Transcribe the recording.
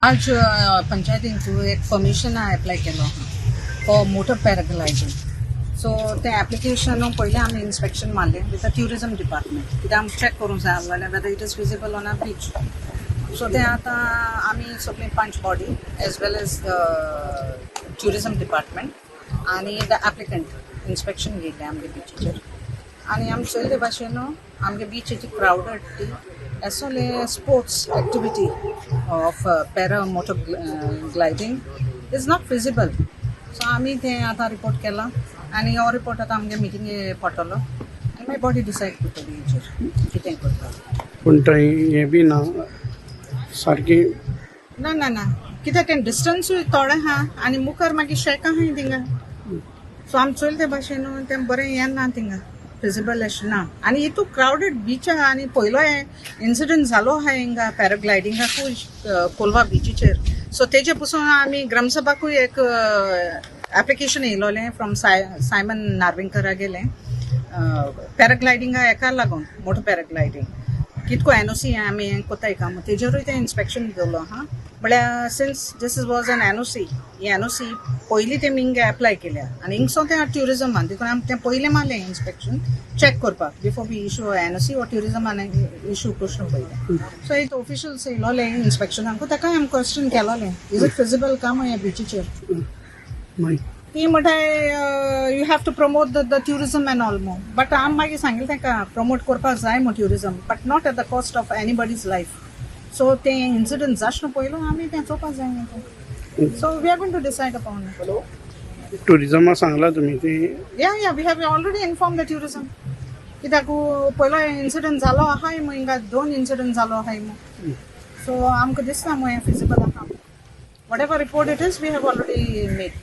आज पंचायतीन थ्रू एक परमिशन एप्लाय केलो आहा फॉर मोटर पॅराग्लायडींग. सो तें एप्लिकेशन पयलें आमी इन्स्पेक्शन मारलें विथ the tourism department, कित्याक आमी चॅक करूंक जाय आसलेलें whether it is feasible on a beach. So तें आतां आमी सगळीं पंच body as well as the tourism department आनी the applicant inspection घेयलें आमगे बिचीचेर आनी आमी चोयले भाशेन आमगे बीच क्रावडेड ती as well as sports activity of para motor gliding is not feasible. So आमी तें आतां रिपोर्ट केलां आनी हो रिपोर्ट आतां आमगे मिटिंगे पडटलो आनी मागीर बॉडी डिसायड करतली हेचेर कितें करता. पूण थंय हें बी ना सारकी. ना ना ना, कित्याक तें डिस्टन्सूय थोडें आहा आनी मुखार मागीर शेक आहाय थिंगा. सो आमी चोयले ते भाशेन तें बरें हें ना, थिंगा फिजिबल अशें ना आनी हितू क्रावडेड बीच आहा आनी पयलो इन्सिडंट जालो आहा हिंगा पॅराग्लायडिंगाकूय कोलवा बिचीचेर. सो तेजे पसून आमी ग्रामसभाकूय एक एप्लिकेशन येयलोलें फ्रॉम सायमन नार्विंकरा गेलें पॅराग्लायडिंगा हेका लागून. मोटर पॅराग्लायडींग कितको एनओसी आमी कोताय काम, तेजेरूय तें इन्स्पेक्शन केलो आहा. म्हळ्यार since this is was an NOC, he NOC पयलीं तेमी हिंगा एप्लाय केल्या आनी हिंगसो तें ट्युरिजमान, देखून आमी तें पयलें मारलें इन्स्पेक्शन चॅक करपाक before we issue NOC or ट्युरिजमान इशू प्रश्न पयलें. सो एक ऑफिशियल्स येयलोले इन्स्पेक्शनाक, ताकाय आमी क्वेश्चन केलोलें, is it feasible का ह्या बिचीचेर? मागीर? ती म्हणटाय, you have to promote the tourism and all मो. बट आमी मागीर सांगलें तांकां, प्रमोट करपाक जाय मो tourism, but not at the cost of anybody's life. So तें इन्सिडंट जाशें पयलो आमी तें चोवपाक जाय. So we are going to decide upon. ट्युरिजमा सांगला तुमी ती? Yeah, we have already inform the tourism, कित्याक पयलो इन्सिडंट जालो आहाय मो हिंगा, दोन इन्सिडंट जालो आहाय मो. सो आमकां दिसता मो हें फिजिबल आहा. Whatever report it is, we have already made.